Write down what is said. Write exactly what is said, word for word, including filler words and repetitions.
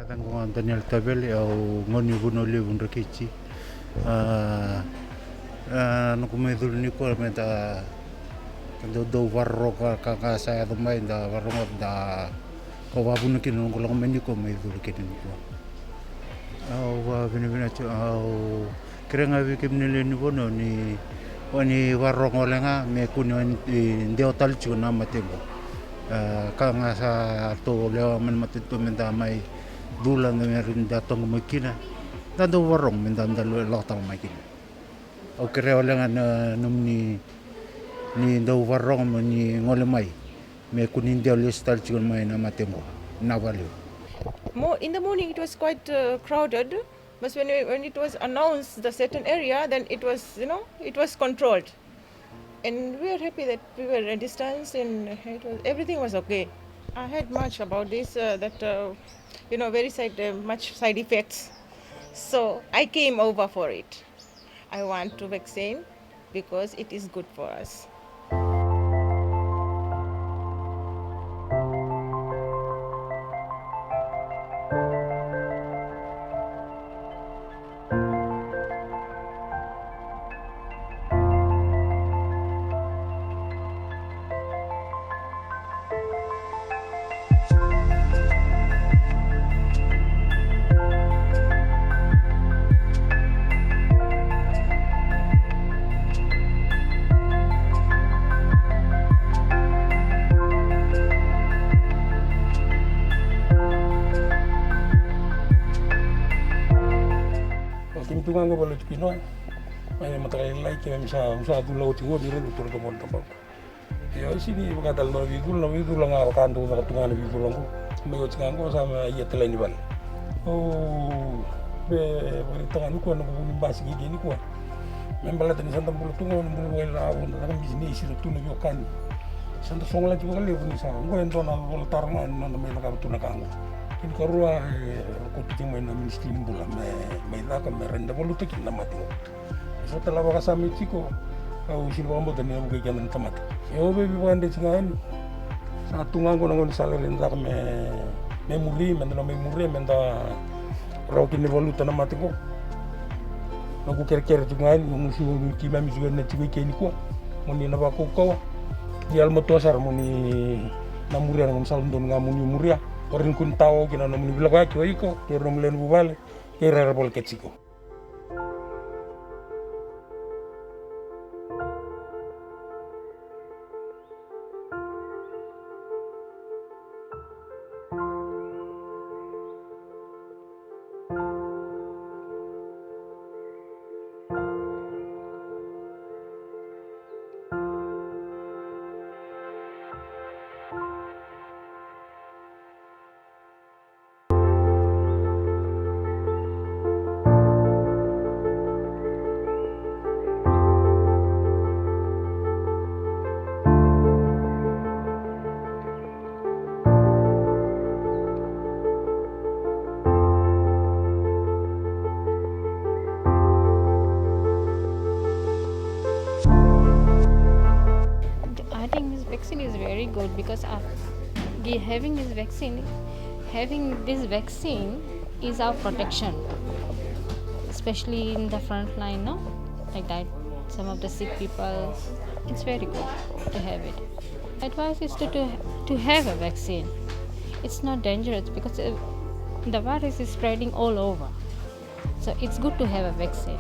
Yacaqu ga Daniel Tavele, au gone ni Vanua Levu, Dreketi. A, a, noqu mai cula nikua me da, da dau vakarorogo ka ga sa yaco mai, da vakarorogo, da, kau vakavuna kina noqu lako mai nikua, mai cula kina nikua. Au vakavinavinaka tiko, au kerea ga vei kemuni lewe ni vanua ni, o ni vakarorogo wale ga me kua ni, e, dewa tale tiko na mate qo. E, ka ga sa ratou lewa mai na matanitu me da mai cula, da me rawa ni da toqa mai kina. Da dau vakarorogo me da, da lako tale mai kina. Au kerea wale ga na nomuni, ni dau vakarorogo mo ni gole mai me kua ni dewa lesu tale tiko mai na mate qo. Vinaka vakalevu. Mo-, in the morning it was quite, uh, crowded, but when, when it was announced the certain area, then it was, you know, it was controlled. And we were happy that we were a distance and it was, everything was okay. I heard much about this, uh, that, uh, you know, very side, uh, much side effects. So I came over for it. I want to vaccine because it is good for us. Kemi tu ga qo vale tu kina, mai na mataka lailai, kemi sa, sa cula oti qo, ni raica tu na ka vou na tabana. Io, e sega ni vaka tale na veicula, na veicula ga vaka dau caka tu ga na veicula qo. Mai oti ga qo sa mai ia tale ni vale. Au vakaraitaka ga nikua noqu vu ni basika nikua. Me baleta ni sa da bula tu ga na bula vakailavo, da caka bisinisi, ra tu na veiwekani. Sa da sogolaki vakalevu ni sa qo e dua na vola taro ga ni noda mai cakava tu na ka qo. Kena ikarua, e, au kauta tiko mai na Ministry ni Bula me mai caka me rawa ni da valuta kina na mate qo. Sa tale vaka sa mai tiko, au sega ni vakabauta ni na vukei keda na tamata. E, au via vakadreti ga yani. Sa tu ga qo na gaunisala e rawa ni caka me, me muri, me da na mai muria, me da rawa kina ni valuta na mate qo. Noqu kerekere tiko ga yani, mo ni keimami tiko yani na tiko i ke nikua, mo ni na vakaukauwa. Ni yalomatua sara mo ni na muria na gaunisala dodonu ga mo ni muria. O ira ni kua ni tawa kina na nomuni vilakoyaki o iko kei ira na nomu lewe ni vuvale kei ira era volekati iko. I think this vaccine is very good because, uh, gi-, having this vaccine, having this vaccine is our protection, especially in the front line, no? Like that, some of the sick people, it's very good to have it. Advice is to, to, to have a vaccine. It's not dangerous because, uh, the virus is spreading all over. So it's good to have a vaccine.